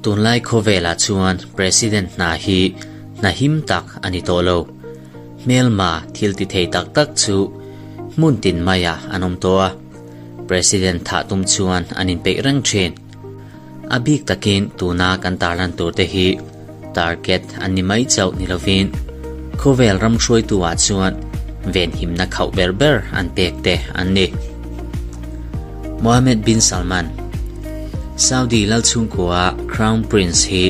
Tunlai khawvelah chuan President hna hi hna him tak a ni tawh lo. Hmelma thil ti thei tak tak chu hmun tin maiah an awm tawh a, President thah tum chuan an inpeih reng thin. A bik takin tuna kan tarlan tur te hi target an ni mai chauh ni lovin khawvel ram hruaitu ah chuan venhimna khauh ber ber an pek te an ni. Mohammed bin Salman, Saudi lalchhungkua Crown Prince hi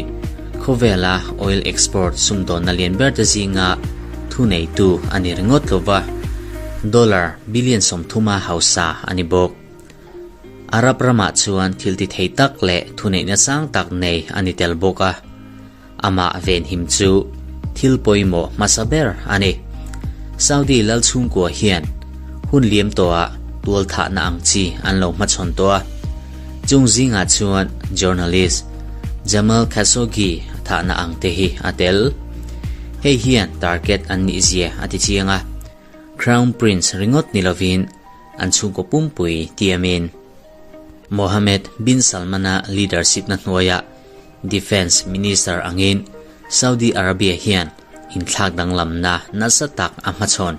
khawvela oil export sumdawnna lian ber te zinga thuneitu a ni ringawt lova, dollar billion 30 a hausa a ni bawk. Arab ramah chuan thil ti thei tak leh thuneihna sang tak nei a ni tel bawk a, amah venhim chu thil pawimawh hmasa ber a ni. Saudi lal chhungkua hian hun liam tawhah tualthahna ang chi an lo hmachhawn tawh a, chung zingah chuan journalist Jamal Khashoggi thahna ang te hi a tel. Hei hian target an nihzia a ti chiang a, Crown Prince ringawt ni lovin An chhungkaw pumpui tiamin Mohammed bin Salman-a leadership na hnuaiah Defence Minister angin Saudi Arabia hian inthlak danglamna nasa tak a hmachhawn.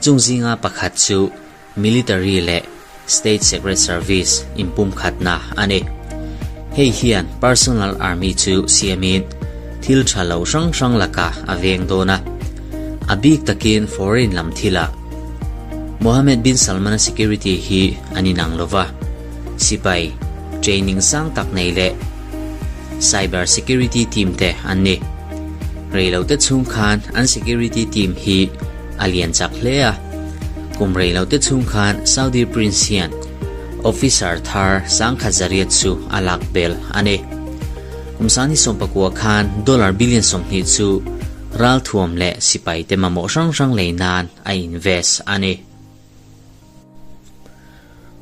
Chung zinga pakhat chu military leh State Secret Service inpumkhatna a ni. Hei hian personal army chu siamin thil tha lo hrang hrang lakah a veng dawn a, a bik takin foreign lam thilah. Mohammed bin Salman-a security hi an inang lo va, sipai training sang tak nei leh cyber security team te an ni. Reilote chhung khan an security team hi a lian chak hle a, kum reilote chhung khan Saudi prince hian officer thar sangkhat zariat chu a lak bel a ni. Kum sangni 19 khan dollar billion 20 chu ralthuam leh sipai te mamawh hrang hrang lei nan a invest a ni.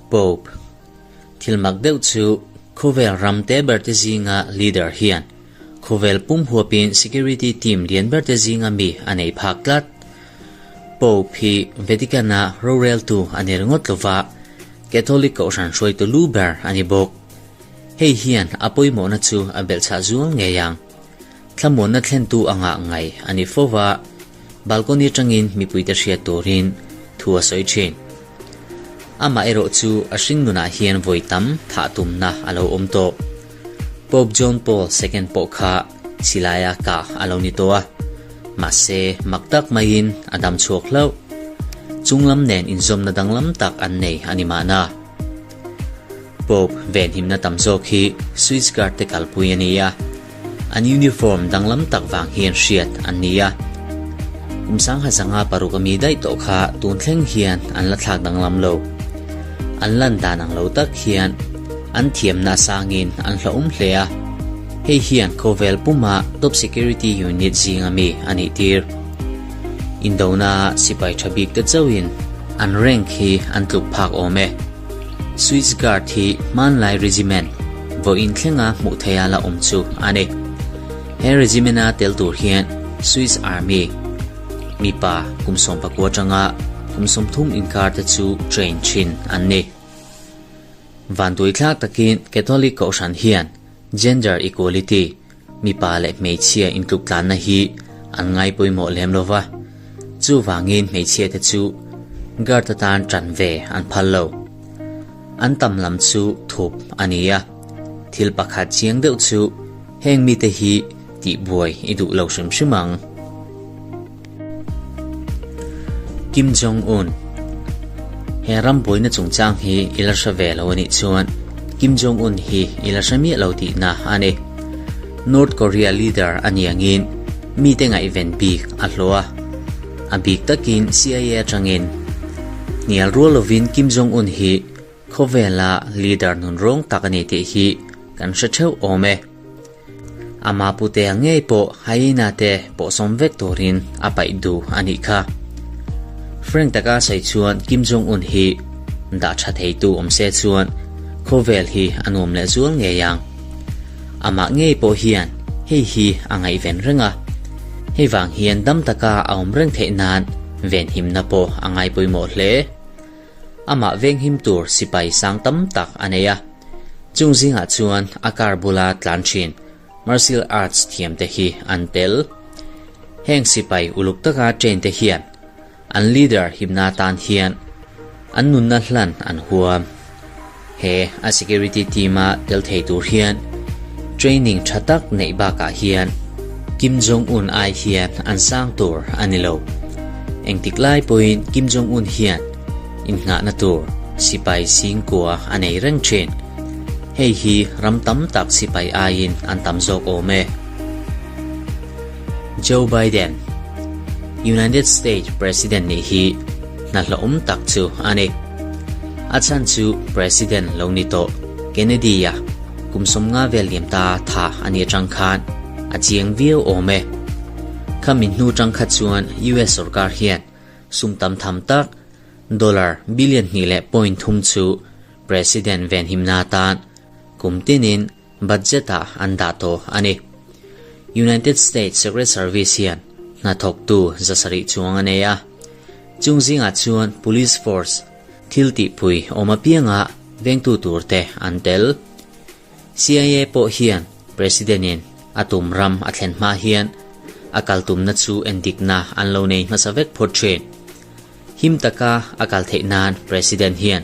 Pope Thil mak deuh chu khawvel ram te ber te zinga leader hian khawvel pum huapin security team lian ber te zinga mi a nei phak tlat. Pope hi Vatican-a roreltu a ni ringawt lova, Catholic kohhran hruaitu lu ber a ni bawk. Hei hian a pawimawhna chu a belhchhah zual ngei ang. Thlamuanna thlentu a ngah ngai a ni fo va, balcony atangin mipuite hriat turin thu a sawi thin. Amah erawh chu a hring nunah hian vawi tam thah tumna a lo awm tawh. Pope John Paul Second pawh kha silaia kah a lo ni tawh a, mahse mak tak maiin a dam chhuak hlauh. Chunglam nen inzawmna danglam tak an nei a ni mahna. Pope venhimna tam zawk hi Swiss Guard te kalpui a ni a, an uniform danglam tak vang hian hriat an ni a. Kum 1906 ami daih tawh kha tun thleng hian an la thlak danglam lo. An lan dan ang lo tak hian an thiamna sangin an hlauhawm hle a, hei hian khawvel puma top security unit zinga mi a nih tir. Indona sipai tha bik te chauhin an rank hi an tluk phak awm e. Swiss Guard hi hmanlai regiment vawiin thlenga hmuh theia la awm chu a ni. He regiment-a tel tur hian Swiss Army mipa kum 19 atanga kum 30 inkar te chu train thin an ni. Vanduaithlak takin Catholic Kohhran hian gender equality, mipa leh hmeichhia intluktlanna hi an ngai pawimawh lem lo va, chuvangin hmeichhiate chu guard atan tan ve an phal lo. An tam lam chu thup a ni a, thil pakhat chiang deuh chu heng mite hi tihbuai i duh lo hrim hrim ang. Kim Jong Un He ram buaina chungchang hi i la hre ve lo a nih chuan Kim Jong Un hi i la hre miah lo tihna a ni. North Korea leader a ni angin mite ngaihven bik a hlawh a, a bik takin CIA atangin. Hnial rual lovin Kim Jong Un hi khawvela leader nunrawng tak a ni tih hi kan hre theuh awm e. Ama putea ngei pawh hyena te pawh sawm vek turin a paih duh a nih kha. Frank taka sawi chuan Kim Jong Un hi dah tha theitu awm se chuan khawvel hi a nuam leh zual ngei ang. Amah ngei pawh hian hei hi a ngaihven reng a, hei vang hian dam taka a awm reng theih nan venhimna pawh a ngai pawimawh hle. Amah venghim tur sipai sang tam tak a nei a. Chung zingah chuan a car bula tlan thin martial arts thiamte hi an tel. Heng sipai uluk taka train te hian an leader himna tan hian an nunna hlan an huam. He a security team a tel thei tur hian training tha tak neih bakah hian Kim Jong Un ai hian an sang tur a ni lo. Engtik lai pawhin Kim Jong Un hian innghahna tur sipai singkua a nei reng thin. Hei hi ram tam tak sipai aiin an tam zawk awm e. Joe Biden, United States President nih hi hna hlawhawm tak chu a ni. A chhan chu President lo ni tawh Kennedy-a kum 50 vel liam ta tha a ni atang khan a chiang viau awm e. Khami hnu tang kha chuan US sorkar hian sum tam tham tak dollar billion 2.3 chu President venhimna tan kum tinin budget-ah an dah tawh a ni. United States Secret Service hian hnathawktu 700 chuang a nei a. Chung zingah chuan police force thil tihpui awm apianga vengtu turte an tel. CIA pawh hian President-in a tum ram a thlen hma hian a kal tumna chu endikna an lo nei hmasa vek phawt thin. Him taka a kal theih nan President hian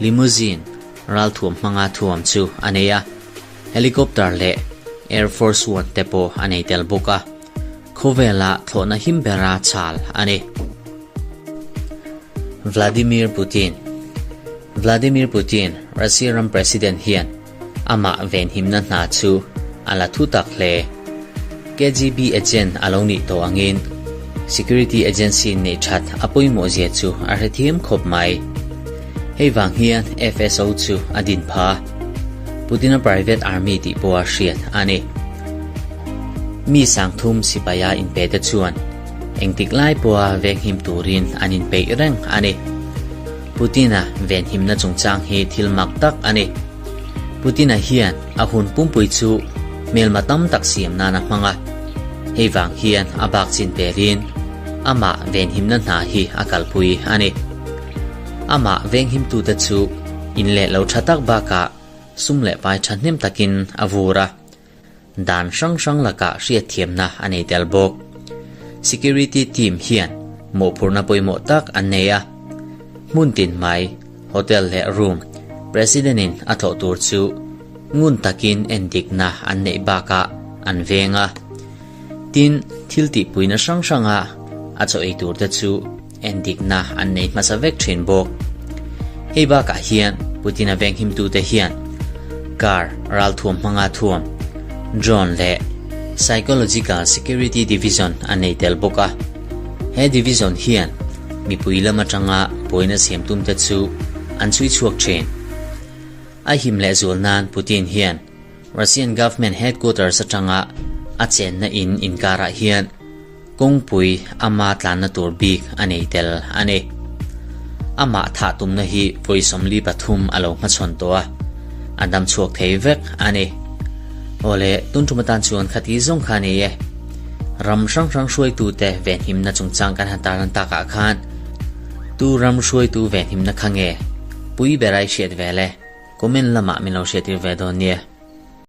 limousine ralthuam hmanga thuam chu a nei a, helicopter leh Air Force One te pawh a nei tel bawk a, khawvela thlawhna him bera chal a ni. Vladimir Putin Vladimir Putin, Russia ram President hian amah venhimna hna chu a la thu tak hle. KGB agent a lo nih tawh angin security agency neih that a pawimawh zia chu a hrethiam khawp mai. Hei vang hian FSO chu a din pha. Putin-a private army tih pawha hriat a ni. Mi 3000 sipaia inpe te chuan engtik lai pawha venghim turin an inpeih reng a ni. Putin-a venhimna chungchang hi thil mak tak a ni. Putin-a hian a hun pumpui chu hmelma tam tak siam nan a hmang a. Hei vang hian a bak chin pelin amah venhimna hna hi a kalpui a ni. Amah venghimtute chu in leh lo tha tak bakah sum leh pai thahnem takin a vur a. Dan hrang hrang lakah hriatthiamna a nei tel bawk. Security team hian mawhphurhna pawimawh tak an nei a. Hmun tin mai, hotel leh room, President-in a tlawh tur chu ngun takin endikna an neih bakah an veng a. Tin, thil tihpuina hrang hranga a chaw ei tur te chu endikna an nei hmasa vek thin bawk. Hei bakah hian Putin-a venghimtute hian car ralthuam hmanga thuam, drone leh psychological security division an nei tel bawk a. He division hian mipui lam atanga buaina siam tumte chu an chhui chhuak thin. A him leh zual nan Putin hian Russian government headquarters atanga a chenna in inkarah hian kawngpui ama tlanna tur bik a nei tel a ni. Amah thah tumna hi vawi 43 a lo hmachhawn tawh a, a dam chhuak thei vek a ni. Awle, tun tum atan chuan khati zawng kha a ni e. Ram hrang hrang hruaitute venhimna chungchang kan han tarlan takah khan tu ram hruaitu venhimna kha nge pui ber ai hriat vel e? Comment lamah min lo hriattir ve dawn nia.